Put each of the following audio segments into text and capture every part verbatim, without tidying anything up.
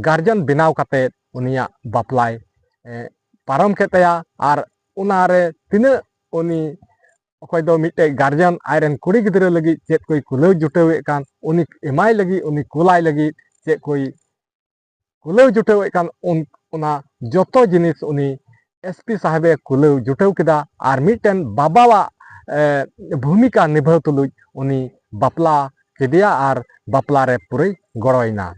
Guardian ᱵᱮᱱᱟᱣ ᱠᱟᱛᱮ ᱩᱱᱤᱭᱟᱜ ᱵᱟᱯᱞᱟᱭ ᱮ, ᱯᱟᱨᱚᱢ ᱠᱮᱫ ᱛᱟᱭᱟ᱾ ᱟᱨ ᱚᱱᱟᱨᱮ ᱛᱤᱱᱟᱹᱜ ᱩᱱᱤ ᱚᱠᱚᱭ ᱫᱚ ᱢᱤᱫᱴᱮᱡ ᱜᱟᱨᱡᱮᱱ ᱟᱡᱨᱮᱱ ᱠᱩᱲᱤ ᱜᱤᱫᱽᱨᱟᱹ ᱞᱟᱹᱜᱤᱫ ᱪᱮᱫ ᱠᱚᱭ ᱠᱩᱞᱟᱹᱣ ᱡᱩᱴᱟᱹᱣᱮᱫ ᱠᱟᱱ, ᱩᱱᱤ ᱮᱢᱟᱭ ᱞᱟᱹᱜᱤᱫ, ᱩᱱᱤ ᱠᱩᱞᱟᱭ ᱞᱟᱹᱜᱤᱫ ᱪᱮᱫ ᱠᱚᱭ ᱠᱩᱞᱟᱹᱣ ᱡᱩᱴᱟᱹᱣᱮᱫ ᱠᱟᱱ, ᱩᱱ- ᱚᱱᱟ ᱡᱚᱛᱚ ᱡᱤᱱᱤᱥ ᱩᱱᱤ ᱮᱥᱯᱤ ᱥᱟᱦᱮᱵᱮ ᱠᱩᱞᱟᱹᱣ ᱡᱩᱴᱟᱹᱣ ᱠᱮᱫᱟ᱾ ᱟᱨ ᱢᱤᱫᱴᱮᱱ ᱵᱟᱵᱟᱣᱟᱜ ᱮ, ᱵᱷᱩᱢᱤᱠᱟ ᱱᱤᱵᱷᱟᱹᱣ ᱛᱩᱞᱩᱡ ᱩᱱᱤ ᱵᱟᱯᱞᱟ ᱠᱮᱫᱮᱭᱟ ᱟᱨ ᱵᱟᱯᱞᱟ ᱨᱮ ᱯᱩᱨᱟᱹᱭ ᱜᱚᱲᱚᱭᱮᱱᱟ᱾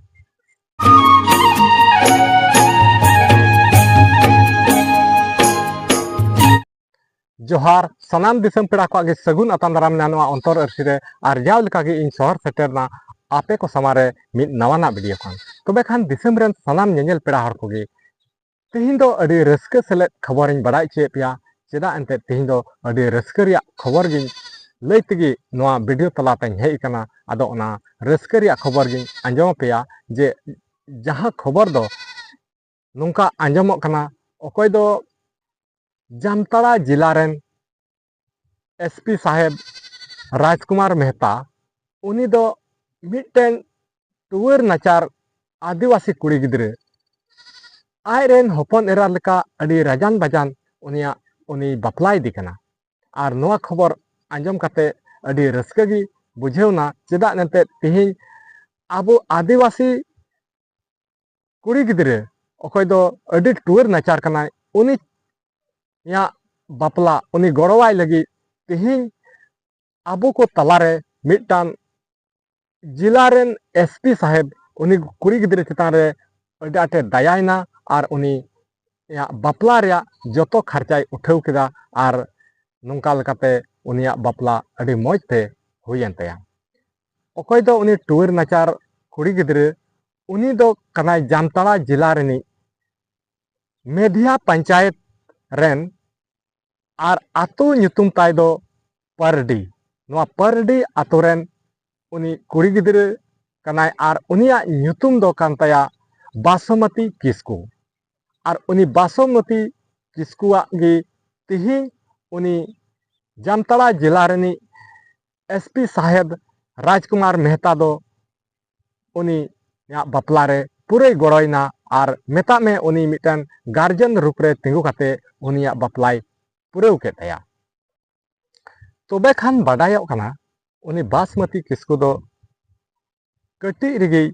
ᱡᱚᱦᱟᱨ, ᱥᱟᱱᱟᱢ ᱫᱤᱥᱚᱢ ᱯᱮᱲᱟ ᱠᱚᱣᱟᱜ ᱜᱮ ᱥᱟᱹᱜᱩᱱ ᱟᱛᱟᱝ ᱫᱟᱨᱟᱢ ᱢᱮᱱᱟᱜᱼᱟ ᱱᱚᱣᱟ ᱚᱱᱛᱚᱨ ᱟᱹᱨᱥᱤ ᱨᱮ᱾ ᱟᱨ ᱡᱟᱣ ᱞᱮᱠᱟᱜᱮ ᱤᱧ ᱥᱚᱦᱚᱨ ᱥᱮᱴᱮᱨ ᱮᱱᱟ ᱟᱯᱮ ᱠᱚ ᱥᱟᱢᱟᱝ ᱨᱮ ᱢᱤᱫ ᱱᱟᱣᱟᱱᱟᱜ ᱵᱷᱤᱰᱤᱭᱳ ᱠᱷᱚᱱ᱾ ᱛᱚᱵᱮ ᱠᱷᱟᱱ ᱫᱤᱥᱚᱢ ᱨᱮᱱ ᱥᱟᱱᱟᱢ ᱧᱮᱧᱮᱞ ᱯᱮᱲᱟ ᱦᱚᱲ ᱠᱚᱜᱮ, ᱛᱮᱦᱮᱧ ᱫᱚ ᱟᱹᱰᱤ ᱨᱟᱹᱥᱠᱟᱹ ᱥᱮᱞᱮᱫ ᱠᱷᱚᱵᱚᱨᱤᱧ ᱵᱟᱲᱟᱭ ᱦᱚᱪᱚᱭᱮᱫ ᱯᱮᱭᱟ᱾ ᱪᱮᱫᱟᱜ ᱮᱱᱛᱮᱫ ᱛᱮᱦᱮᱧ ᱫᱚ ᱟᱹᱰᱤ ᱨᱟᱹᱥᱠᱟᱹ ᱨᱮᱭᱟᱜ ᱠᱷᱚᱵᱚᱨ ᱜᱤᱧ ᱞᱟᱹᱭ ᱛᱮᱜᱮ ᱱᱚᱣᱟ ᱵᱷᱤᱰᱤᱭᱳ ᱛᱟᱞᱟᱛᱮᱧ ᱦᱮᱡ ᱟᱠᱟᱱᱟ᱾ ᱟᱫᱚ ᱚᱱᱟ ᱨᱟᱹᱥᱠᱟᱹ ᱨᱮᱭᱟᱜ ᱠᱷᱚᱵᱚᱨ ᱜᱤᱧ ᱟᱸᱡᱚᱢ ᱟᱯᱮᱭᱟ ᱡᱮ ᱡᱟᱦᱟᱸ ᱠᱷᱚᱵᱚᱨ ᱫᱚ ᱱᱚᱝᱠᱟ ᱟᱸᱡᱚᱢᱚᱜ ᱠᱟᱱᱟ, ᱚᱠᱚᱭ ᱫᱚ ᱡᱟᱢᱛᱟᱲᱟ ᱡᱮᱞᱟ ᱨᱮᱱ ᱮᱥᱯᱤ ᱥᱟᱦᱮᱵᱽ ᱨᱟᱡᱽᱠᱩᱢᱟᱨ ᱢᱮᱦᱛᱟ, ᱩᱱᱤ ᱫᱚ ᱢᱤᱫᱴᱮᱱ ᱴᱩᱣᱟᱹᱨ ᱱᱟᱪᱟᱨ ᱟᱹᱫᱤᱵᱟᱹᱥᱤ ᱠᱩᱲᱤ ᱜᱤᱫᱽᱨᱟᱹ, ᱟᱡ ᱨᱮᱱ ᱦᱚᱯᱚᱱ ᱮᱨᱟ ᱞᱮᱠᱟ ᱟᱹᱰᱤ ᱨᱟᱡᱟᱱ ᱵᱟᱡᱟᱱ ᱩᱱᱤᱭᱟᱜ, ᱩᱱᱤ ᱵᱟᱯᱞᱟ ᱤᱫᱤ ᱠᱟᱱᱟ᱾ ᱟᱨ ᱱᱚᱣᱟ ᱠᱷᱚᱵᱚᱨ ᱟᱸᱡᱚᱢ ᱠᱟᱛᱮ ᱟᱹᱰᱤ ᱨᱟᱹᱥᱠᱟᱹ ᱜᱮ ᱵᱩᱡᱷᱟᱹᱣ ᱮᱱᱟ᱾ ᱪᱮᱫᱟᱜ ᱮᱱᱛᱮᱫ ᱛᱮᱦᱮᱧ ᱟᱵᱚ ᱟᱹᱫᱤᱵᱟᱹᱥᱤ ᱠᱩᱲᱤ ᱜᱤᱫᱽᱨᱟᱹ ᱚᱠᱚᱭ ᱫᱚ ᱟᱹᱰᱤ ᱴᱩᱣᱟᱹᱨ ᱱᱟᱪᱟᱨ ᱠᱟᱱᱟᱭ, ᱩᱱᱤᱭᱟᱜ ᱵᱟᱯᱞᱟ ᱩᱱᱤ ᱜᱚᱲᱚᱣᱟᱭ ᱞᱟᱹᱜᱤᱫ ᱛᱮᱦᱮᱧ ᱟᱵᱚ ᱠᱚ ᱛᱟᱞᱟᱨᱮ ᱢᱤᱫᱴᱟᱝ ᱡᱮᱞᱟ ᱨᱮᱱ ᱮᱥᱯᱤ ᱥᱟᱦᱮᱵᱽ ᱩᱱᱤ ᱠᱩᱲᱤ ᱜᱤᱫᱽᱨᱟᱹ ᱪᱮᱛᱟᱱ ᱨᱮ ᱟᱹᱰᱤ ᱟᱸᱴᱮ ᱫᱟᱭᱟᱭᱮᱱᱟ ᱟᱨ ᱩᱱᱤᱭᱟᱜ ᱵᱟᱯᱞᱟ ᱨᱮᱭᱟᱜ ᱡᱚᱛᱚ ᱠᱷᱚᱨᱪᱟᱭ ᱩᱴᱷᱟᱹᱣ ᱠᱮᱫᱟ᱾ ᱟᱨ ᱱᱚᱝᱠᱟ ᱞᱮᱠᱟᱛᱮ ᱩᱱᱤᱭᱟᱜ ᱵᱟᱯᱞᱟ ᱟᱹᱰᱤ ᱢᱚᱡᱽ ᱛᱮ ᱦᱩᱭᱮᱱ ᱛᱟᱭᱟ᱾ ᱚᱠᱚᱭ ᱫᱚ ᱩᱱᱤ ᱴᱩᱣᱟᱹᱨ ᱱᱟᱪᱟᱨ ᱠᱩᱲᱤ ᱜᱤᱫᱽᱨᱟᱹ, ᱩᱱᱤ ᱫᱚ ᱠᱟᱱᱟᱭ ᱡᱟᱢᱛᱟᱲᱟ ᱡᱮᱞᱟ ᱨᱤᱱᱤᱡ ᱢᱮᱫᱷᱤᱭᱟ ᱯᱚᱧᱪᱟᱭᱮᱛ ᱨᱮᱱ᱾ ᱟᱨ ᱟᱛᱳ ᱧᱩᱛᱩᱢ ᱛᱟᱭ ᱫᱚ ᱯᱟᱨᱰᱤ᱾ ᱱᱚᱣᱟ ᱯᱟᱨᱰᱤ ᱟᱛᱳ ᱨᱮᱱ ᱩᱱᱤ ᱠᱩᱲᱤ ᱜᱤᱫᱽᱨᱟᱹ ᱠᱟᱱᱟᱭ ᱟᱨ ᱩᱱᱤᱭᱟᱜ ᱧᱩᱛᱩᱢ ᱫᱚ ᱠᱟᱱ ᱛᱟᱭᱟ ᱵᱟᱥᱚᱢᱚᱛᱤ ᱠᱤᱥᱠᱩ᱾ ᱟᱨ ᱩᱱᱤ ᱵᱟᱥᱚᱢᱚᱛᱤ ᱠᱤᱥᱠᱩᱣᱟᱜ ᱜᱮ ᱛᱤᱦᱤᱧ ᱩᱱᱤ ᱡᱟᱢᱛᱟᱲᱟ ᱡᱮᱞᱟ ᱨᱤᱱᱤᱡ ᱮᱥᱯᱤ ᱥᱟᱦᱮᱵᱽ ᱨᱟᱡᱽᱠᱩᱢᱟᱨ ᱢᱮᱦᱛᱟ ᱫᱚ ᱩᱱᱤᱭᱟᱜ ᱵᱟᱯᱞᱟ ᱨᱮ ᱯᱩᱨᱟᱹᱭ ᱜᱚᱲᱚᱭᱮᱱᱟ ᱟᱨ ᱢᱮᱛᱟᱜ ᱢᱮ ᱩᱱᱤ ᱢᱤᱫᱴᱟᱝ ᱜᱟᱨᱡᱮᱱ ᱨᱩᱯ ᱨᱮ ᱛᱤᱸᱜᱩ ᱠᱟᱛᱮ ᱩᱱᱤᱭᱟᱜ ᱵᱟᱯᱞᱟᱭ ᱯᱩᱨᱟᱹᱣ ᱠᱮᱫ ᱛᱟᱭᱟ᱾ ᱛᱚᱵᱮ ᱠᱷᱟᱱ ᱵᱟᱰᱟᱭᱚᱜ ᱠᱟᱱᱟ ᱩᱱᱤ ᱵᱟᱥᱢᱚᱛᱤ ᱠᱤᱥᱠᱩ ᱫᱚ ᱠᱟᱹᱴᱤᱡ ᱨᱮᱜᱮᱭ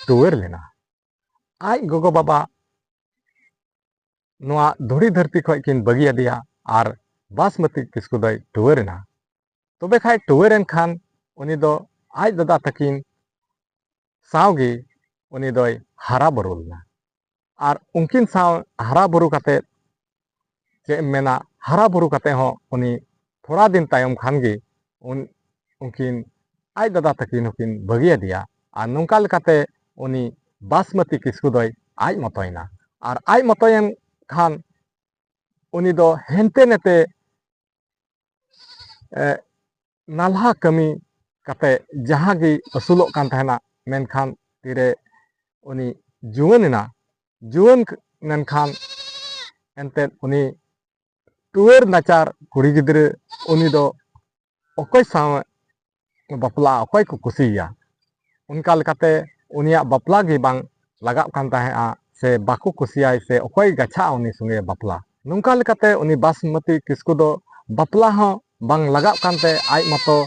ᱴᱩᱣᱟᱹᱨ ᱞᱮᱱᱟ᱾ ᱟᱡ ᱜᱚᱜᱚ ᱵᱟᱵᱟ ᱱᱚᱣᱟ ᱫᱷᱩᱲᱤ ᱫᱷᱟᱹᱨᱛᱤ ᱠᱷᱚᱱ ᱠᱤᱱ ᱵᱟᱹᱜᱤᱭᱟᱫᱮᱭᱟ ᱟᱨ ᱵᱟᱥᱢᱚᱛᱤ ᱠᱤᱥᱠᱩ ᱫᱚᱭ ᱴᱩᱣᱟᱹᱨ ᱮᱱᱟ᱾ ᱛᱚᱵᱮ ᱠᱷᱟᱡ ᱴᱩᱣᱟᱹᱨ ᱮᱱ ᱠᱷᱟᱱ ᱩᱱᱤ ᱫᱚ ᱟᱡ ᱫᱟᱫᱟ ᱛᱟᱹᱠᱤᱱ ᱥᱟᱶ ᱜᱮ ᱩᱱᱤ ᱫᱚᱭ ᱦᱟᱨᱟ ᱵᱩᱨᱩ ᱞᱮᱱᱟ᱾ ᱟᱨ ᱩᱱᱠᱤᱱ ᱥᱟᱶ ᱦᱟᱨᱟ ᱵᱩᱨᱩ ᱠᱟᱛᱮ, ᱪᱮᱫ ᱮᱢ ᱢᱮᱱᱟ, ᱦᱟᱨᱟ ᱵᱩᱨᱩ ᱠᱟᱛᱮ ᱦᱚᱸ ᱩᱱᱤ ᱛᱷᱚᱲᱟ ᱫᱤᱱ ᱛᱟᱭᱚᱢ ᱠᱷᱟᱱ ᱜᱮ ᱩᱱ-, ᱩᱱᱠᱤᱱ ᱟᱡ ᱫᱟᱫᱟ ᱛᱟᱹᱠᱤᱱ ᱦᱚᱸᱠᱤᱱ ᱵᱟᱹᱜᱤᱭᱟᱫᱮᱭᱟ᱾ ᱟᱨ ᱱᱚᱝᱠᱟ ᱞᱮᱠᱟᱛᱮ ᱩᱱᱤ ᱵᱟᱥᱢᱚᱛᱤ ᱠᱤᱥᱠᱩ ᱫᱚᱭ ᱟᱡ ᱢᱚᱛᱚᱭᱮᱱᱟ᱾ ᱟᱨ ᱟᱡ ᱢᱚᱛᱚᱭᱮᱱ ᱠᱷᱟᱱ ᱩᱱᱤ ᱫᱚ ᱦᱮᱱᱛᱮ ᱱᱮᱛᱮ, ᱮ, ᱱᱟᱞᱦᱟ ᱠᱟᱹᱢᱤ ᱠᱟᱛᱮ ᱡᱟᱦᱟᱸ ᱜᱮ ᱟᱹᱥᱩᱞᱚᱜ ᱠᱟᱱ ᱛᱟᱦᱮᱱᱟ, ᱢᱮᱱᱠᱷᱟᱱ ᱛᱤᱨᱮ ᱩᱱᱤ ᱡᱩᱣᱟᱹᱱ ᱮᱱᱟ, ᱡᱩᱣᱟᱹᱱ ᱢᱮᱱᱠᱷᱟᱱ ᱮᱱᱛᱮᱫ ᱩᱱᱤ ᱴᱩᱣᱟᱹᱨ ᱱᱟᱪᱟᱨ ᱠᱩᱲᱤ ᱜᱤᱫᱽᱨᱟᱹ ᱩᱱᱤ ᱫᱚ ᱚᱠᱚᱭ ᱥᱟᱶ ᱵᱟᱯᱞᱟᱜᱼᱟ, ᱚᱠᱚᱭ ᱠᱚ ᱠᱩᱥᱤᱭᱟᱭᱟ, ᱚᱱᱠᱟ ᱞᱮᱠᱟᱛᱮ ᱩᱱᱤᱭᱟᱜ ᱵᱟᱯᱞᱟ ᱜᱮ ᱵᱟᱝ ᱞᱟᱜᱟᱜ ᱠᱟᱱ ᱛᱟᱦᱮᱸᱜᱼᱟ, ᱥᱮ ᱵᱟᱠᱚ ᱠᱩᱥᱤᱭᱟᱭ, ᱥᱮ ᱚᱠᱚᱭ ᱜᱟᱪᱷᱟᱜᱼᱟ ᱩᱱᱤ ᱥᱚᱸᱜᱮ ᱵᱟᱯᱞᱟ᱾ ᱱᱚᱝᱠᱟ ᱞᱮᱠᱟᱛᱮ ᱩᱱᱤ ᱵᱟᱥᱢᱚᱛᱤ ᱠᱤᱥᱠᱩ ᱫᱚ ᱵᱟᱯᱞᱟ ᱦᱚᱸ ᱵᱟᱝ ᱞᱟᱜᱟᱜ ᱠᱟᱱᱛᱮ ᱟᱡ ᱢᱚᱛᱚ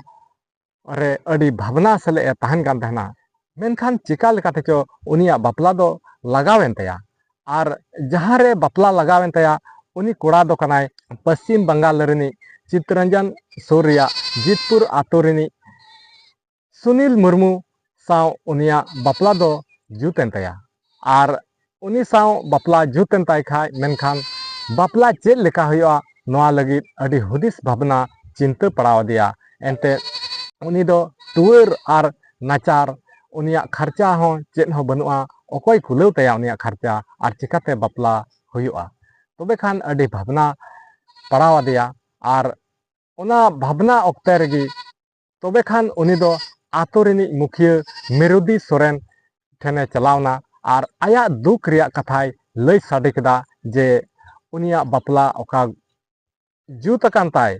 ᱨᱮ ᱟᱹᱰᱤ ᱵᱷᱟᱵᱽᱱᱟ ᱥᱮᱞᱮᱫ ᱮ ᱛᱟᱦᱮᱱ ᱠᱟᱱ ᱛᱟᱦᱮᱱᱟ᱾ ᱢᱮᱱᱠᱷᱟᱱ ᱪᱤᱠᱟ ᱞᱮᱠᱟ ᱛᱮᱪᱚ ᱩᱱᱤᱭᱟᱜ ᱵᱟᱯᱞᱟ ᱫᱚ ᱞᱟᱜᱟᱣᱮᱱ ᱛᱟᱭᱟ᱾ ᱟᱨ ᱡᱟᱦᱟᱸ ᱨᱮ ᱵᱟᱯᱞᱟ ᱞᱟᱜᱟᱣᱮᱱ ᱛᱟᱭᱟ, ᱩᱱᱤ ᱠᱚᱲᱟ ᱫᱚ ᱠᱟᱱᱟᱭ ᱯᱚᱥᱪᱤᱢ ᱵᱟᱝᱜᱟᱞ ᱨᱤᱱᱤᱡ ᱪᱤᱛᱨᱚᱱᱡᱚᱱ ᱥᱩᱨ ᱨᱮᱭᱟᱜ ᱡᱤᱛᱯᱩᱨ ᱟᱛᱳ ᱨᱤᱱᱤᱡ ᱥᱩᱱᱤᱞ ᱢᱩᱨᱢᱩ ᱥᱟᱶ ᱩᱱᱤᱭᱟᱜ ᱵᱟᱯᱞᱟ ᱫᱚ ᱡᱩᱛ ᱮᱱ ᱛᱟᱭᱟ᱾ ᱟᱨ ᱩᱱᱤ ᱥᱟᱶ ᱵᱟᱯᱞᱟ ᱡᱩᱛ ᱮᱱ ᱛᱟᱭ ᱠᱷᱟᱡ, ᱢᱮᱱᱠᱷᱟᱱ ᱵᱟᱯᱞᱟ ᱪᱮᱫ ᱞᱮᱠᱟ ᱦᱩᱭᱩᱜᱼᱟ, ᱱᱚᱣᱟ ᱞᱟᱹᱜᱤᱫ ᱟᱹᱰᱤ ᱦᱩᱫᱤᱥ ᱵᱷᱟᱵᱽᱱᱟ ᱪᱤᱱᱛᱟᱹ ᱯᱟᱲᱟᱣ ᱟᱫᱮᱭᱟ᱾ ᱮᱱᱛᱮ ᱩᱱᱤ ᱫᱚ ᱴᱩᱣᱟᱹᱨ ᱟᱨ ᱱᱟᱪᱟᱨ, ᱩᱱᱤᱭᱟᱜ ᱠᱷᱟᱨᱪᱟ ᱦᱚᱸ ᱪᱮᱫ ᱦᱚᱸ ᱵᱟᱹᱱᱩᱜᱼᱟ, ᱚᱠᱚᱭ ᱠᱩᱞᱟᱹᱣ ᱛᱟᱭᱟ ᱩᱱᱤᱭᱟᱜ ᱠᱷᱟᱨᱪᱟ, ᱟᱨ ᱪᱤᱠᱟᱛᱮ ᱵᱟᱯᱞᱟ ᱦᱩᱭᱩᱜᱼᱟ? ᱛᱚᱵᱮ ᱠᱷᱟᱱ ᱟᱹᱰᱤ ᱵᱷᱟᱵᱽᱱᱟ ᱯᱟᱲᱟᱣ ᱟᱫᱮᱭᱟ᱾ ᱟᱨ ᱚᱱᱟ ᱵᱷᱟᱵᱽᱱᱟ ᱚᱠᱛᱮ ᱨᱮᱜᱮ, ᱛᱚᱵᱮ ᱠᱷᱟᱱ ᱩᱱᱤ ᱫᱚ ᱟᱛᱳ ᱨᱤᱱᱤᱡ ᱢᱩᱠᱷᱤᱭᱟᱹ ᱢᱮᱨᱩᱫᱤ ᱥᱚᱨᱮᱱ ᱴᱷᱮᱱᱮ ᱪᱟᱞᱟᱣᱱᱟ ᱟᱨ ᱟᱭᱟᱜ ᱫᱩᱠ ᱨᱮᱭᱟᱜ ᱠᱟᱛᱷᱟᱭ ᱞᱟᱹᱭ ᱥᱟᱰᱮ ᱠᱮᱫᱟ ᱡᱮ ᱩᱱᱤᱭᱟᱜ ᱵᱟᱯᱞᱟ ᱚᱠᱟ ᱡᱩᱛ ᱟᱠᱟᱱ ᱛᱟᱭ,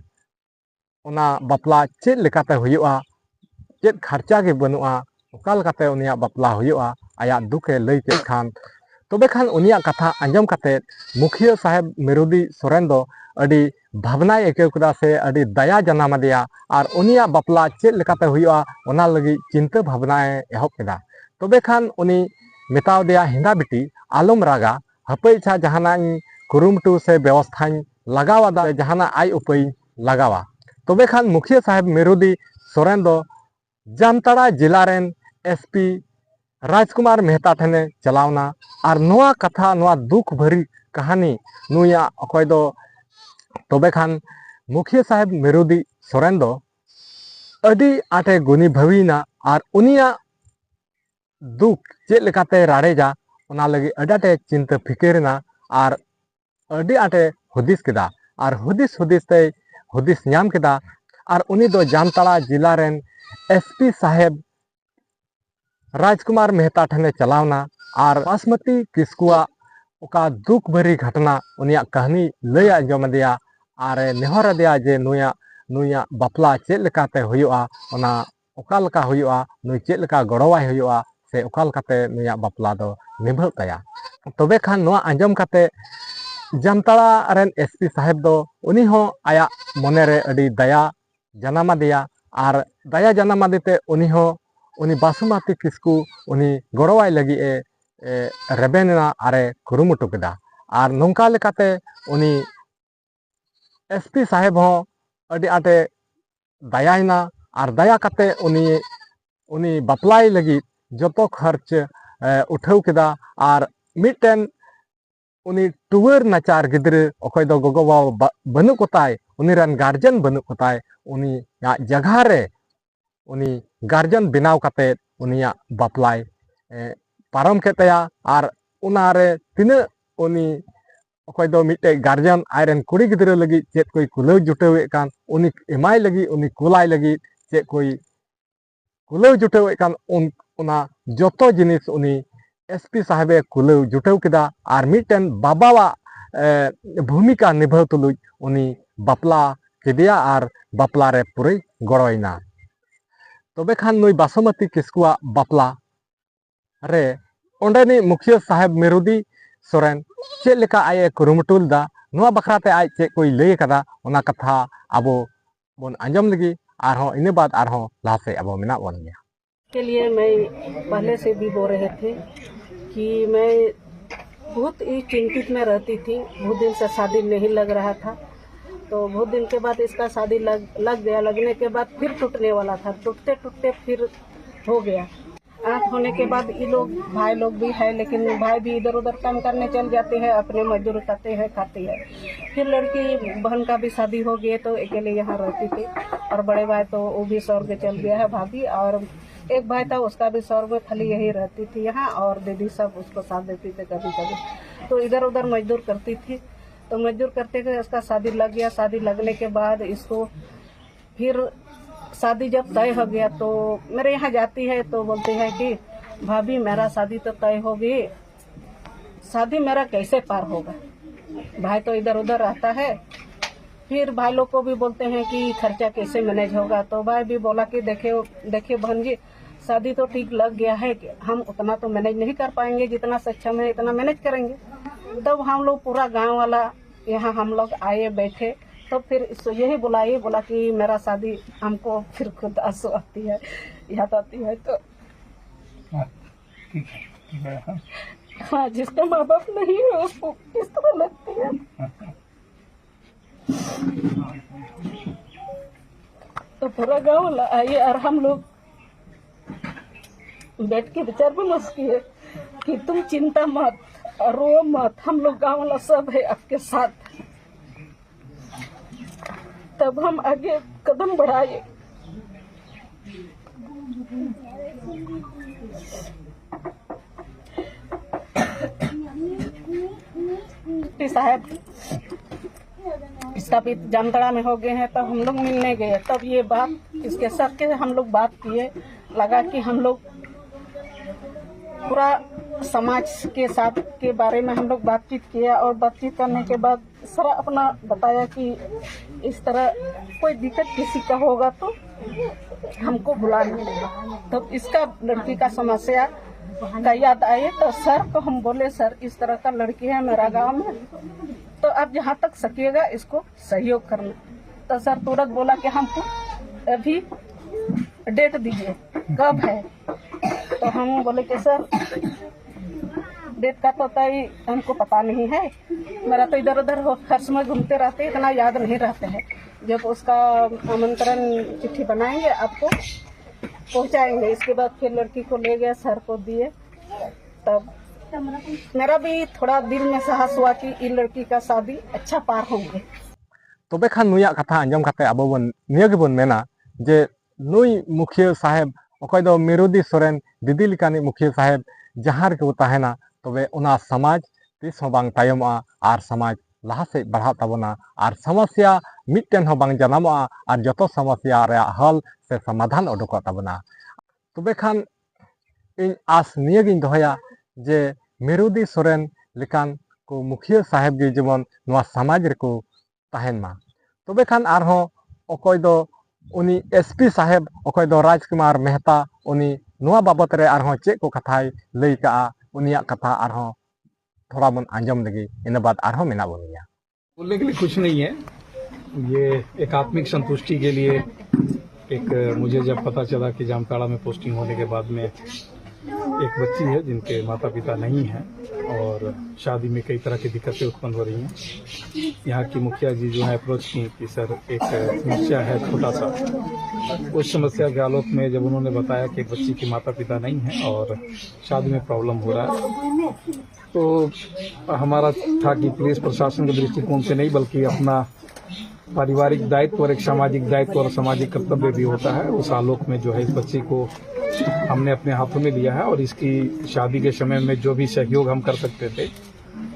ᱚᱱᱟ ᱵᱟᱯᱞᱟ ᱪᱮᱫ ᱞᱮᱠᱟᱛᱮ ᱦᱩᱭᱩᱜᱼᱟ, ᱪᱮᱫ ᱠᱷᱟᱨᱪᱟ ᱜᱮ ᱵᱟᱹᱱᱩᱜᱼᱟ, ᱚᱠᱟ ᱞᱮᱠᱟᱛᱮ ᱩᱱᱤᱭᱟᱜ ᱵᱟᱯᱞᱟ ᱦᱩᱭᱩᱜᱼᱟ, ᱟᱭᱟᱜ ᱫᱩᱠ ᱮ ᱞᱟᱹᱭ ᱠᱮᱫ ᱠᱷᱟᱱ, ᱛᱚᱵᱮ ᱠᱷᱟᱱ ᱩᱱᱤᱭᱟᱜ ᱠᱟᱛᱷᱟ ᱟᱸᱡᱚᱢ ᱠᱟᱛᱮ ᱢᱩᱠᱷᱤᱭᱟᱹ ᱥᱟᱦᱮᱵᱽ ᱢᱤᱨᱩᱫᱤ ᱥᱚᱨᱮᱱ ᱫᱚ ᱟᱹᱰᱤ ᱵᱷᱟᱵᱽᱱᱟᱭ ᱟᱹᱭᱠᱟᱹᱣ ᱠᱮᱫᱟ ᱥᱮ ᱟᱹᱰᱤ ᱫᱟᱭᱟ ᱡᱟᱱᱟᱢ ᱟᱫᱮᱭᱟ᱾ ᱟᱨ ᱩᱱᱤᱭᱟᱜ ᱵᱟᱯᱞᱟ ᱪᱮᱫ ᱞᱮᱠᱟᱛᱮ ᱦᱩᱭᱩᱜᱼᱟ, ᱚᱱᱟ ᱞᱟᱹᱜᱤᱫ ᱪᱤᱱᱛᱟᱹ ᱵᱷᱟᱵᱽᱱᱟᱭ ᱮᱦᱚᱵ ᱠᱮᱫᱟ᱾ ᱛᱚᱵᱮ ᱠᱷᱟᱱ ᱩᱱᱤ ᱢᱮᱛᱟᱣ ᱫᱮᱭᱟ, ᱦᱮᱸᱫᱟ ᱵᱤᱴᱤ, ᱟᱞᱚᱢ ᱨᱟᱜᱟ, ᱦᱟᱯᱮ ᱤᱪᱪᱷᱟ ᱡᱟᱦᱟᱱᱟᱜ ᱤᱧ ᱠᱩᱨᱩᱢᱩᱴᱩ ᱥᱮ ᱵᱮᱵᱚᱥᱛᱷᱟᱧ ᱞᱟᱜᱟᱣ ᱟᱫᱟ, ᱡᱟᱦᱟᱱᱟᱜ ᱟᱭ ᱩᱯᱟᱹᱭᱤᱧ ᱞᱟᱜᱟᱣᱟ᱾ ᱛᱚᱵᱮ ᱠᱷᱟᱱ ᱢᱩᱠᱷᱤᱭᱟᱹ ᱥᱟᱦᱮᱵᱽ ᱢᱤᱨᱩᱫᱤ ᱥᱚᱨᱮᱱ ᱫᱚ ᱡᱟᱢᱛᱟᱲᱟ ᱡᱮᱞᱟ ᱨᱮᱱ ᱮᱥ ᱯᱤ ᱨᱟᱡᱽᱠᱩᱢᱟᱨ ᱢᱮᱦᱛᱟ ᱴᱷᱮᱱᱮ ᱪᱟᱞᱟᱣᱱᱟ᱾ ᱟᱨ ᱱᱚᱣᱟ ᱠᱟᱛᱷᱟ, ᱱᱚᱣᱟ ᱫᱩᱠ ᱵᱷᱟᱹᱨᱤ ᱠᱟᱹᱦᱱᱤ ᱱᱩᱭᱟᱜ, ᱚᱠᱚᱭ ᱫᱚ ᱛᱚᱵᱮ ᱠᱷᱟᱱ ᱢᱩᱠᱷᱤᱭᱟᱹ ᱥᱟᱦᱮᱵᱽ ᱢᱤᱨᱩᱫᱤ ᱥᱚᱨᱮᱱ ᱫᱚ ᱟᱹᱰᱤ ᱟᱸᱴᱮ ᱜᱩᱱᱤ ᱵᱷᱟᱹᱵᱤᱭᱮᱱᱟ᱾ ᱟᱨ ᱩᱱᱤᱭᱟᱜ ᱫᱩᱠ ᱪᱮᱫ ᱞᱮᱠᱟᱛᱮ ᱨᱟᱲᱮᱡᱟ, ᱚᱱᱟ ᱞᱟᱹᱜᱤᱫ ᱟᱹᱰᱤ ᱟᱸᱴᱮ ᱪᱤᱱᱛᱟᱹ ᱯᱷᱤᱠᱤᱨ ᱮᱱᱟ᱾ ᱟᱨ ᱟᱹᱰᱤ ᱟᱸᱴᱮ ᱦᱩᱫᱤᱥ ᱠᱮᱫᱟ᱾ ᱟᱨ ᱦᱩᱫᱤᱥ ᱦᱩᱫᱤᱥ ᱛᱮᱭ ᱦᱩᱫᱤᱥ ᱧᱟᱢ ᱠᱮᱫᱟ᱾ ᱟᱨ ᱩᱱᱤ ᱫᱚ ᱡᱟᱢᱛᱟᱲᱟ ᱡᱮᱞᱟ ᱨᱮᱱ ᱮᱥ ᱯᱤ ᱥᱟᱦᱮᱵᱽ ᱨᱟᱡᱽᱠᱩᱢᱟᱨ ᱢᱮᱦᱛᱟ ᱴᱷᱮᱱᱮ ᱪᱟᱞᱟᱣᱱᱟ᱾ ᱟᱨ ᱵᱟᱥᱢᱚᱛᱤ ᱠᱤᱥᱠᱩᱣᱟᱜ ᱚᱠᱟ ᱫᱩᱠ ᱵᱷᱟᱹᱨᱤ ᱜᱷᱟᱴᱱᱟ, ᱩᱱᱤᱭᱟᱜ ᱠᱟᱹᱦᱱᱤ ᱞᱟᱹᱭ ᱟᱸᱡᱚᱢ ᱟᱫᱮᱭᱟ᱾ ᱟᱨᱮ ᱱᱮᱦᱚᱨ ᱟᱫᱮᱭᱟ ᱡᱮ ᱱᱩᱭᱟᱜ, ᱱᱩᱭᱟᱜ ᱵᱟᱯᱞᱟ ᱪᱮᱫ ᱞᱮᱠᱟᱛᱮ ᱦᱩᱭᱩᱜᱼᱟ, ᱚᱱᱟ ᱚᱠᱟ ᱞᱮᱠᱟ ᱦᱩᱭᱩᱜᱼᱟ, ᱱᱩᱭ ᱪᱮᱫ ᱞᱮᱠᱟ ᱜᱚᱲᱚᱣᱟᱭ ᱦᱩᱭᱩᱜᱼᱟ, ᱥᱮ ᱚᱠᱟ ᱞᱮᱠᱟᱛᱮ ᱱᱩᱭᱟᱜ ᱵᱟᱯᱞᱟ ᱫᱚ ᱱᱤᱵᱷᱟᱹᱜ ᱛᱟᱭᱟ᱾ ᱛᱚᱵᱮ ᱠᱷᱟᱱ ᱱᱚᱣᱟ ᱟᱸᱡᱚᱢ ᱠᱟᱛᱮ ᱡᱟᱢᱛᱟᱲᱟ ᱨᱮᱱ ᱮᱥ ᱯᱤ ᱥᱟᱦᱮᱵᱽ ᱫᱚ, ᱩᱱᱤ ᱦᱚᱸ ᱟᱭᱟᱜ ᱢᱚᱱᱮ ᱨᱮ ᱟᱹᱰᱤ ᱫᱟᱭᱟ ᱡᱟᱱᱟᱢ ᱟᱫᱮᱭᱟ᱾ ᱟᱨ ᱫᱟᱭᱟ ᱡᱟᱱᱟᱢ ᱟᱫᱮ ᱛᱮ ᱩᱱᱤ ᱦᱚᱸ, ᱩᱱᱤ ᱵᱟᱥᱩᱢᱟᱛᱤ ᱠᱤᱥᱠᱩ, ᱩᱱᱤ ᱜᱚᱲᱚᱣᱟᱭ ᱞᱟᱹᱜᱤᱫ ᱮ, ᱮ, ᱨᱮᱵᱮᱱ ᱮᱱᱟ ᱟᱨᱮ ᱠᱩᱨᱩᱢᱩᱴᱩ ᱠᱮᱫᱟ᱾ ᱟᱨ ᱱᱚᱝᱠᱟ ᱞᱮᱠᱟᱛᱮ ᱩᱱᱤ ᱮᱥ ᱯᱤ ᱥᱟᱦᱮᱵᱽ ᱦᱚᱸ ᱟᱹᱰᱤ ᱟᱸᱴᱮ ᱫᱟᱭᱟᱭᱮᱱᱟ᱾ ᱟᱨ ᱫᱟᱭᱟ ᱠᱟᱛᱮ ᱩᱱᱤ, ᱩᱱᱤ ᱵᱟᱯᱞᱟᱭ ᱞᱟᱹᱜᱤᱫ ᱡᱚᱛᱚ ᱠᱷᱚᱨᱪ, ᱮ, ᱩᱴᱷᱟᱹᱣ ᱠᱮᱫᱟ᱾ ᱟᱨ ᱢᱤᱫᱴᱮᱱ ᱩᱱᱤ ᱴᱩᱣᱟᱹᱨ ᱱᱟᱪᱟᱨ ᱜᱤᱫᱽᱨᱟᱹ, ᱚᱠᱚᱭ ᱫᱚ ᱜᱚᱜᱚ ᱵᱟᱵᱟ ᱵᱟ-, ᱵᱟᱹᱱᱩᱜ ᱠᱚᱛᱟᱭ, ᱩᱱᱤ ᱨᱮᱱ ᱜᱟᱨᱡᱮᱱ ᱵᱟᱹᱱᱩᱜ ᱠᱚᱛᱟᱭ, ᱩᱱᱤᱭᱟᱜ ᱡᱟᱭᱜᱟ ᱨᱮ ᱩᱱᱤ ᱜᱟᱨᱡᱮᱱ ᱵᱮᱱᱟᱣ ᱠᱟᱛᱮ ᱩᱱᱤᱭᱟᱜ ᱵᱟᱯᱞᱟᱭ, ᱮ, ᱯᱟᱨᱚᱢ ᱠᱮᱫ ᱛᱟᱭᱟ᱾ ᱟᱨ ᱚᱱᱟᱨᱮ ᱛᱤᱱᱟᱹᱜ ᱩᱱᱤ, ᱚᱠᱚᱭ ᱫᱚ ᱢᱤᱫᱴᱮᱡ ᱜᱟᱨᱡᱮᱱ ᱟᱡᱨᱮᱱ ᱠᱩᱲᱤ ᱜᱤᱫᱽᱨᱟᱹ ᱞᱟᱹᱜᱤᱫ ᱪᱮᱫ ᱠᱚᱭ ᱠᱩᱞᱟᱹᱣ ᱡᱩᱴᱟᱹᱣᱮᱫ ᱠᱟᱱ, ᱩᱱᱤ ᱮᱢᱟᱭ ᱞᱟᱹᱜᱤᱫ, ᱩᱱᱤ ᱠᱩᱞᱟᱭ ᱞᱟᱹᱜᱤᱫ ᱪᱮᱫ ᱠᱚᱭ ᱠᱩᱞᱟᱹᱣ ᱡᱩᱴᱟᱹᱣᱮᱫ ᱠᱟᱱ, ᱩᱱ-, ᱚᱱᱟ ᱡᱚᱛᱚ ᱡᱤᱱᱤᱥ ᱩᱱᱤ ᱮᱥ ᱯᱤ ᱥᱟᱦᱮᱵᱮ ᱠᱩᱞᱟᱹᱣ ᱡᱩᱴᱟᱹᱣ ᱠᱮᱫᱟ᱾ ᱟᱨ ᱢᱤᱫᱴᱮᱱ ᱵᱟᱵᱟᱣᱟᱜ, ᱮ, ᱵᱷᱩᱢᱤᱠᱟ ᱱᱤᱵᱷᱟᱹᱣ ᱛᱩᱞᱩᱡ ᱩᱱᱤ ᱵᱟᱯᱞᱟ ᱠᱮᱫᱮᱭᱟ ᱟᱨ ᱵᱟᱯᱞᱟ ᱨᱮ ᱯᱩᱨᱟᱹᱭ ᱜᱚᱲᱚᱭᱮᱱᱟ᱾ ᱛᱚᱵᱮ ᱠᱷᱟᱱ ᱱᱩᱭ ᱵᱟᱥᱚᱢᱚᱛᱤ ᱠᱤᱥᱠᱩᱣᱟᱜ ᱵᱟᱯᱞᱟ ᱨᱮ ᱚᱸᱰᱮᱱᱤᱡ ᱢᱩᱠᱷᱤᱭᱟᱹ ᱥᱟᱦᱮᱵᱽ ᱢᱤᱨᱩᱫᱤ ᱥᱚᱨᱮᱱ ᱪᱮᱫ ᱞᱮᱠᱟ ᱟᱡ ᱮ ᱠᱩᱨᱩᱢᱩᱴᱩ ᱞᱮᱫᱟ, ᱱᱚᱣᱟ ᱵᱟᱠᱷᱨᱟ ᱛᱮ ᱟᱡ ᱪᱮᱫ ᱠᱚᱭ ᱞᱟᱹᱭ ᱟᱠᱟᱫᱟ, ᱚᱱᱟ ᱠᱟᱛᱷᱟ ᱟᱵᱚ ᱵᱚᱱ ᱟᱸᱡᱚᱢ ᱞᱮᱜᱮ᱾ ᱟᱨᱦᱚᱸ ᱤᱱᱟᱹ ᱵᱟᱫ ᱟᱨᱦᱚᱸ ᱞᱟᱦᱟ ᱥᱮᱫ ᱟᱵᱚ ᱢᱮᱱᱟᱜ ᱵᱚᱱ ᱜᱮᱭᱟ᱾ के लिए मैं पहले से भी बोल रहे थे कि मैं बहुत ही चिंतित में रहती थी। बहुत दिन से शादी नहीं लग रहा था, तो बहुत दिन के बाद इसका शादी लग लग गया। लगने के बाद फिर टूटने वाला था, टूटते टूटते फिर हो गया। आँख होने के बाद ये लोग, भाई लोग भी है, लेकिन भाई भी इधर उधर काम करने चल जाते हैं, अपने मजदूर करते हैं, खाते हैं। फिर लड़की बहन का भी शादी हो गई, तो अकेले यहाँ रहती थी। और बड़े भाई तो वो भी स्वर्ग चल गया है, भाभी, और एक भाई था, उसका भी स्वर्ग में, खाली यही रहती थी यहाँ, और दीदी सब उसको साथ देती थी कभी कभी, तो इधर उधर मजदूर करती थी। तो मजदूर करते हुए उसका शादी लग गया। शादी लगने के बाद इसको फिर शादी जब तय हो गया, तो मेरे यहाँ जाती है तो बोलती है कि भाभी, मेरा शादी तो तय हो गई, शादी मेरा कैसे पार होगा? भाई तो इधर उधर रहता है। फिर भाई लोग को भी बोलते हैं कि खर्चा कैसे मैनेज होगा, तो भाई भी बोला कि देखिए, देखिए बहन जी, शादी तो ठीक लग गया है कि हम उतना तो मैनेज नहीं कर पाएंगे, जितना सक्षम है इतना मैनेज करेंगे। तब हम लोग पूरा गांव वाला यहाँ हम लोग आए, बैठे, तो फिर इसको यही बुलाई, बोला कि मेरा शादी, हमको फिर खुद आंसू आती है, याद आती है तो। हाँ, ठीक है, ठीक है। हाँ। हाँ, जिसका माँ बाप नहीं है, उसको किस तरह लगती है? तो पूरा गांव वाला आइए और हम लोग बैठ के विचार विमर्श किए कि तुम चिंता मत, रो मत, हम लोग गांव वाला सब है आपके साथ। तब हम आगे कदम बढ़ाए। साहब स्थापित जामताड़ा में हो गए हैं, तब हम लोग मिलने गए, तब ये बात, इसके सर के हम लोग बात किए, लगा कि हम लोग पूरा समाज के साथ के बारे में हम लोग बातचीत किया, और बातचीत करने के बाद सारा अपना बताया कि इस तरह कोई दिक्कत किसी का होगा तो हमको बुलाएं। तो इसका, लड़की का समस्या का याद आई तो सर को हम बोले, "सर, इस तरह का लड़की है मेरा गांव में, तो आप जहाँ तक सकिएगा इसको सहयोग करना।" तो सर तुरंत बोला कि हमको अभी डेट दीजिए, कब है। तो हम बोले कि सर, डेट का तो तय हमको पता नहीं है, मेरा तो इधर उधर हो, हर समय घूमते रहते, इतना याद नहीं रहता है। जब उसका आमंत्रण चिट्ठी बनाएंगे, आपको पहुंचाएंगे। इसके बाद फिर लड़की को ले गए, सर को दिए। तब मेरा भी थोड़ा दिल में साहस हुआ कि ये लड़की का शादी अच्छा पार होंगे। ᱛᱚᱵᱮ ᱠᱷᱟᱱ ᱱᱩᱭᱟᱜ ᱠᱟᱛᱷᱟ ᱟᱸᱡᱚᱢ ᱠᱟᱛᱮ ᱟᱵᱚ ᱵᱚᱱ ᱱᱤᱭᱟᱹ ᱜᱮᱵᱚᱱ ᱢᱮᱱᱟ ᱡᱮ ᱱᱩᱭ ᱢᱩᱠᱷᱤᱭᱟᱹ ᱥᱟᱦᱮᱵᱽ, ᱚᱠᱚᱭ ᱫᱚ ᱢᱤᱨᱩᱫᱤ ᱥᱚᱨᱮᱱ ᱫᱤᱫᱤ ᱞᱮᱠᱟᱱᱤᱡ ᱢᱩᱠᱷᱤᱭᱟᱹ ᱥᱟᱦᱮᱵᱽ ᱡᱟᱦᱟᱸ ᱨᱮᱜᱮ ᱵᱚ ᱛᱟᱦᱮᱱᱟ, ᱛᱚᱵᱮ ᱚᱱᱟ ᱥᱚᱢᱟᱡᱽ ᱛᱤᱥ ᱦᱚᱸ ᱵᱟᱝ ᱛᱟᱭᱚᱢᱚᱜᱼᱟ ᱟᱨ ᱥᱚᱢᱟᱡᱽ ᱞᱟᱦᱟ ᱥᱮᱫ ᱵᱟᱲᱦᱟᱜ ᱛᱟᱵᱚᱱᱟ ᱟᱨ ᱥᱚᱢᱚᱥᱭᱟ ᱢᱤᱫᱴᱮᱱ ᱦᱚᱸ ᱵᱟᱝ ᱡᱟᱱᱟᱢᱚᱜᱼᱟ ᱟᱨ ᱡᱚᱛᱚ ᱥᱚᱢᱚᱥᱭᱟ ᱨᱮᱭᱟᱜ ᱦᱚᱞ ᱥᱮ ᱥᱚᱢᱟᱫᱷᱟᱱ ᱩᱰᱩᱠᱚᱜ ᱛᱟᱵᱚᱱᱟ᱾ ᱛᱚᱵᱮ ᱠᱷᱟᱱ ᱤᱧ ᱟᱥ ᱱᱤᱭᱟᱹᱜᱤᱧ ᱫᱚᱦᱚᱭᱟ ᱡᱮ ᱢᱤᱨᱩᱫᱤ ᱥᱚᱨᱮᱱ ᱞᱮᱠᱟᱱ ᱠᱚ ᱢᱩᱠᱷᱤᱭᱟᱹ ᱥᱟᱦᱮᱵᱽ ᱜᱮ ᱡᱮᱢᱚᱱ ᱱᱚᱣᱟ ᱥᱚᱢᱟᱡᱽ ᱨᱮᱠᱚ ᱛᱟᱦᱮᱱ ᱢᱟ᱾ ᱛᱚᱵᱮ ᱠᱷᱟᱱ ᱟᱨᱦᱚᱸ ᱚᱠᱚᱭ ᱫᱚ ᱩᱱᱤ ᱮᱥ ᱯᱤ ᱥᱟᱦᱮᱵᱽ, ᱚᱠᱚᱭ ᱫᱚ ᱨᱟᱡᱽᱠᱩᱢᱟᱨ ᱢᱮᱦᱛᱟ, ᱩᱱᱤ ᱱᱚᱣᱟ ᱵᱟᱵᱚᱛ ᱨᱮ ᱟᱨᱦᱚᱸ ᱪᱮᱫ ᱠᱚ ᱠᱟᱛᱷᱟᱭ ᱞᱟᱹᱭ ᱠᱟᱜᱼᱟ, ᱩᱱᱤᱭᱟᱜ ᱠᱟᱛᱷᱟ ᱟᱨᱦᱚᱸ ᱛᱷᱚᱲᱟ ᱵᱚᱱ ᱟᱸᱡᱚᱢ ᱞᱮᱜᱮ, ᱤᱱᱟᱹ ᱵᱟᱫ ᱟᱨᱦᱚᱸ ᱢᱮᱱᱟᱜ ᱵᱚᱱ ᱜᱮᱭᱟ᱾ बोलने के लिए कुछ नहीं है। ये एकात्मिक संतुष्टि के लिए एक, मुझे जब पता चला कि जामताड़ा में पोस्टिंग होने के बाद में एक बच्ची है जिनके माता पिता नहीं हैं और शादी में कई तरह की दिक्कतें उत्पन्न हो रही हैं। यहाँ की मुखिया जी जो है अप्रोच की कि सर, एक समस्या है छोटा सा। उस समस्या के आलोक में जब उन्होंने बताया कि एक बच्ची के माता पिता नहीं है और शादी में प्रॉब्लम हो रहा है, तो हमारा था कि पुलिस प्रशासन के दृष्टिकोण से नहीं, बल्कि अपना पारिवारिक दायित्व और एक सामाजिक दायित्व और सामाजिक कर्तव्य भी होता है। उस आलोक में जो है, इस बच्ची को हमने अपने हाथों में लिया है और इसकी शादी के समय में जो भी सहयोग हम कर सकते थे,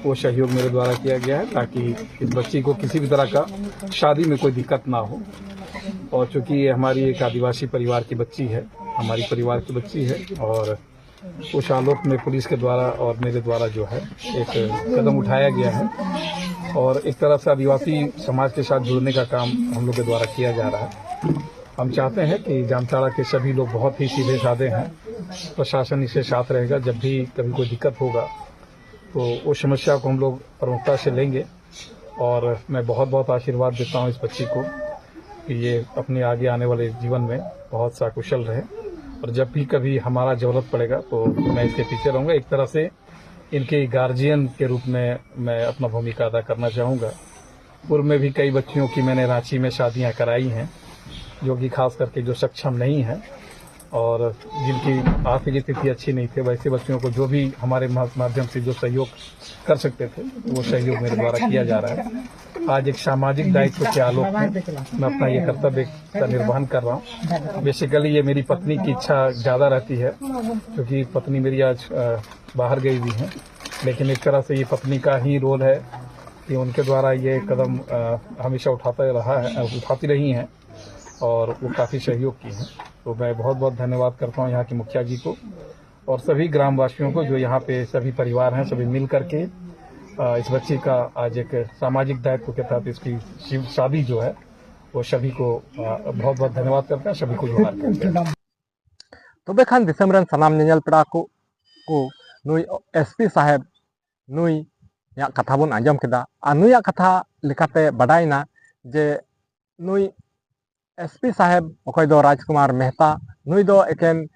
वो सहयोग मेरे द्वारा किया गया है, ताकि इस बच्ची को किसी भी तरह का शादी में कोई दिक्कत ना हो। और चूंकि ये हमारी एक आदिवासी परिवार की बच्ची है, हमारी परिवार की बच्ची है, और उस आलोक में पुलिस के द्वारा और मेरे द्वारा जो है, एक कदम उठाया गया है और एक तरह से आदिवासी समाज के साथ जुड़ने का काम हम लोग के द्वारा किया जा रहा है। हम चाहते हैं कि जामताड़ा के सभी लोग बहुत ही सीधे साधे हैं प्रशासन इसके साथ रहेगा। जब भी कभी कोई दिक्कत होगा तो उस समस्या को हम लोग प्रमुखता से लेंगे। और मैं बहुत बहुत आशीर्वाद देता हूँ इस बच्ची को कि ये अपने आगे आने वाले जीवन में बहुत सा कुशल रहे, और जब भी कभी हमारा जरूरत पड़ेगा तो मैं इसके पीछे रहूँगा। एक तरह से इनके गार्जियन के रूप में मैं अपना भूमिका अदा करना चाहूँगा। पूर्व में भी कई बच्चियों की मैंने रांची में शादियाँ कराई हैं, जो कि खास करके जो सक्षम नहीं हैं और जिनकी आर्थिक स्थिति अच्छी नहीं थी, वैसे बच्चियों को जो भी हमारे मा-, माध्यम से जो सहयोग कर सकते थे, वो सहयोग मेरे द्वारा किया जा रहा है। आज एक सामाजिक दायित्व के आलोक में मैं अपना ये कर्तव्य का निर्वहन कर रहा हूँ। बेसिकली ये मेरी पत्नी की इच्छा ज़्यादा रहती है, क्योंकि पत्नी मेरी आज बाहर गई हुई है, लेकिन एक तरह से ये पत्नी का ही रोल है कि उनके द्वारा ये कदम हमेशा उठाता रहा है, उठाती रही हैं और वो काफ़ी सहयोग की हैं। तो मैं बहुत बहुत धन्यवाद करता हूँ यहाँ के मुखिया जी को और सभी ग्रामवासियों को, जो यहाँ पे सभी परिवार हैं, सभी मिल करके इस बच्ची का आज एक सामाजिक दायित्व के तहत इसकी शादी जो है वो सभी को बहुत बहुत धन्यवाद करते हैं, सभी को जोहार करते हैं। ᱛᱚᱵᱮ ᱠᱷᱟᱱ ᱫᱤᱥᱚᱢ ᱨᱮᱱ ᱥᱟᱱᱟᱢ ᱧᱮᱧᱮᱞ ᱯᱮᱲᱟ ᱠᱚ ᱠᱚ ᱱᱩᱭ ᱮᱥᱯᱤ ᱥᱟᱦᱮᱵᱽ ᱱᱩᱭᱟᱜ ᱠᱟᱛᱷᱟ ᱵᱚᱱ ᱟᱸᱡᱚᱢ ᱠᱮᱫᱟ᱾ ᱟᱨ ᱱᱩᱭᱟᱜ ᱠᱟᱛᱷᱟ ᱞᱮᱠᱟᱛᱮ ᱵᱟᱰᱟᱭᱮᱱᱟ ᱡᱮ ᱱᱩᱭ ᱮᱥᱯᱤ ᱥᱟᱦᱮᱵᱽ, ᱚᱠᱚᱭ ᱫᱚ ᱨᱟᱡᱽᱠᱩᱢᱟᱨ ᱢᱮᱦᱛᱟ, ᱱᱩᱭ ᱫᱚ ᱮᱠᱮᱱ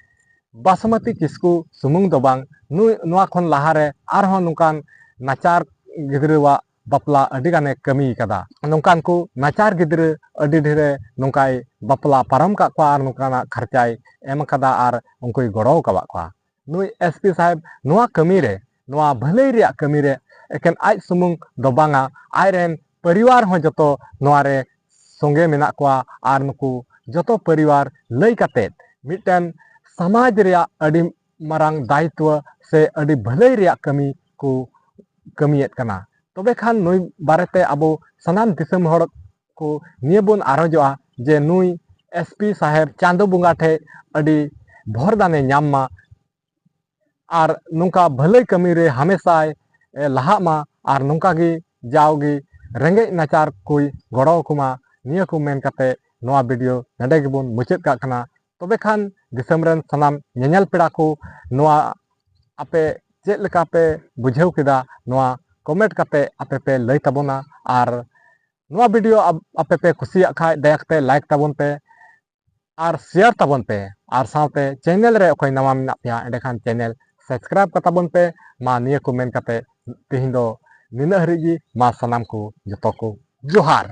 ᱵᱟᱥᱢᱚᱛᱤ ᱠᱤᱥᱠᱩ ᱥᱩᱢᱩᱝ ᱫᱚ ᱵᱟᱝ, ᱱᱩᱭ ᱱᱚᱣᱟ ᱠᱷᱚᱱ ᱞᱟᱦᱟᱨᱮ ᱟᱨᱦᱚᱸ ᱱᱚᱝᱠᱟᱱ ᱱᱟᱪᱟᱨ ᱜᱤᱫᱽᱨᱟᱹᱣᱟᱜ ᱵᱟᱯᱞᱟ ᱟᱹᱰᱤ ᱜᱟᱱᱮ ᱠᱟᱹᱢᱤ ᱠᱟᱫᱟ᱾ ᱱᱚᱝᱠᱟᱱ ᱠᱚ ᱱᱟᱪᱟᱨ ᱜᱤᱫᱽᱨᱟᱹ ᱟᱹᱰᱤ ᱰᱷᱮᱨᱮ ᱱᱚᱝᱠᱟᱭ ᱵᱟᱯᱞᱟ ᱯᱟᱨᱚᱢ ᱠᱟᱜ ᱠᱚᱣᱟ ᱟᱨ ᱱᱚᱝᱠᱟᱱᱟᱜ ᱠᱷᱚᱨᱪᱟᱭ ᱮᱢ ᱠᱟᱫᱟ ᱟᱨ ᱩᱱᱠᱩᱭ ᱜᱚᱲᱚ ᱟᱠᱟᱫ ᱠᱚᱣᱟ᱾ ᱱᱩᱭ ᱮᱥᱯᱤ ᱥᱟᱦᱮᱵᱽ ᱱᱚᱣᱟ ᱠᱟᱹᱢᱤ ᱨᱮ, ᱱᱚᱣᱟ ᱵᱷᱟᱹᱞᱟᱹᱭ ᱨᱮᱭᱟᱜ ᱠᱟᱹᱢᱤ ᱨᱮ ᱮᱠᱮᱱ ᱟᱡ ᱥᱩᱢᱩᱝ ᱫᱚ ᱵᱟᱝᱟ, ᱟᱡᱨᱮᱱ ᱯᱚᱨᱤᱵᱟᱨ ᱦᱚᱸ ᱡᱚᱛᱚ ᱱᱚᱣᱟ ᱨᱮ ᱥᱚᱸᱜᱮ ᱢᱮᱱᱟᱜ ᱠᱚᱣᱟ ᱟᱨ ᱱᱩᱠᱩ ᱡᱚᱛᱚ ᱯᱚᱨᱤᱵᱟᱨ ᱞᱟᱹᱭ ᱠᱟᱛᱮ ᱢᱤᱫᱴᱮᱱ ᱥᱚᱢᱟᱡᱽ ᱨᱮᱭᱟᱜ ᱟᱹᱰᱤ ᱢᱟᱨᱟᱝ ᱫᱟᱭᱤᱛᱣᱚ ᱥᱮ ᱟᱹᱰᱤ ᱵᱷᱟᱹᱞᱟᱹᱭ ᱨᱮᱭᱟᱜ ᱠᱟᱹᱢᱤ ᱠᱚ ᱠᱟᱹᱢᱤᱭᱮᱫ ᱠᱟᱱᱟ᱾ ᱛᱚᱵᱮ ᱠᱷᱟᱱ ᱱᱩᱭ ᱵᱟᱨᱮᱛᱮ ᱟᱵᱚ ᱥᱟᱱᱟᱢ ᱫᱤᱥᱚᱢ ᱦᱚᱲ ᱠᱚ ᱱᱤᱭᱟᱹ ᱵᱚᱱ ᱟᱨᱚᱡᱚᱜᱼᱟ ᱡᱮ ᱱᱩᱭ ᱮᱥᱯᱤ ᱥᱟᱦᱮᱵᱽ ᱪᱟᱸᱫᱚ ᱵᱚᱸᱜᱟ ᱴᱷᱮᱡ ᱟᱹᱰᱤ ᱵᱷᱚᱨᱫᱟᱱᱮ ᱧᱟᱢ ᱢᱟ ᱟᱨ ᱱᱚᱝᱠᱟ ᱵᱷᱟᱹᱞᱟᱹᱭ ᱠᱟᱹᱢᱤ ᱨᱮ ᱦᱟᱢᱮᱥᱟᱭ ᱮ, ᱞᱟᱦᱟᱜ ᱢᱟ ᱟᱨ ᱱᱚᱝᱠᱟ ᱜᱮ ᱡᱟᱣᱜᱮ ᱨᱮᱸᱜᱮᱡ ᱱᱟᱪᱟᱨ ᱠᱚᱭ ᱜᱚᱲᱚ ᱟᱠᱚ ᱢᱟ᱾ ᱱᱤᱭᱟᱹ ᱠᱚ ᱢᱮᱱ ᱠᱟᱛᱮ ᱱᱚᱣᱟ ᱵᱷᱤᱰᱤᱭᱳ ᱱᱚᱰᱮ ᱜᱮᱵᱚᱱ ᱢᱩᱪᱟᱹᱫ ᱠᱟᱜ ᱠᱟᱱᱟ᱾ ᱛᱚᱵᱮ ᱠᱷᱟᱱ ᱫᱤᱥᱚᱢ ᱨᱮᱱ ᱥᱟᱱᱟᱢ ᱧᱮᱧᱮᱞ ᱯᱮᱲᱟ ᱠᱚ ᱱᱚᱣᱟ ᱟᱯᱮ ᱪᱮᱫ ᱞᱮᱠᱟ ᱯᱮ ᱵᱩᱡᱷᱟᱹᱣ ᱠᱮᱫᱟ, ᱱᱚᱣᱟ comment ᱠᱟᱛᱮ ᱟᱯᱮ ᱯᱮ ᱞᱟᱹᱭ ᱛᱟᱵᱚᱱᱟ᱾ ᱟᱨ ᱱᱚᱣᱟ video ᱟᱯ-, ᱟᱯᱮ ᱯᱮ ᱠᱩᱥᱤᱭᱟᱜ ᱠᱷᱟᱡ ᱫᱟᱭᱟ ᱠᱟᱛᱮ like ᱛᱟᱵᱚᱱ ᱯᱮ ᱟᱨ share ᱛᱟᱵᱚᱱ ᱯᱮ, ᱟᱨ ᱥᱟᱶᱛᱮ channel ᱨᱮ ᱚᱠᱚᱭ ᱱᱟᱣᱟ ᱢᱮᱱᱟᱜ ᱯᱮᱭᱟ ᱮᱸᱰᱮᱠᱷᱟᱱ channel subscribe ᱠᱟᱛᱟᱵᱚᱱ ᱯᱮ᱾ ᱢᱟ ᱱᱤᱭᱟᱹ ᱠᱚ ᱢᱮᱱ ᱠᱟᱛᱮ ᱛᱮᱦᱮᱧ ᱫᱚ ᱱᱤᱱᱟᱹᱜ ᱦᱟᱹᱨᱤᱡ ᱜᱮ᱾ ᱢᱟ ᱥᱟᱱᱟᱢ ᱠᱚ ᱡᱚᱛᱚ ᱠᱚ ᱡᱚᱦᱟᱨ᱾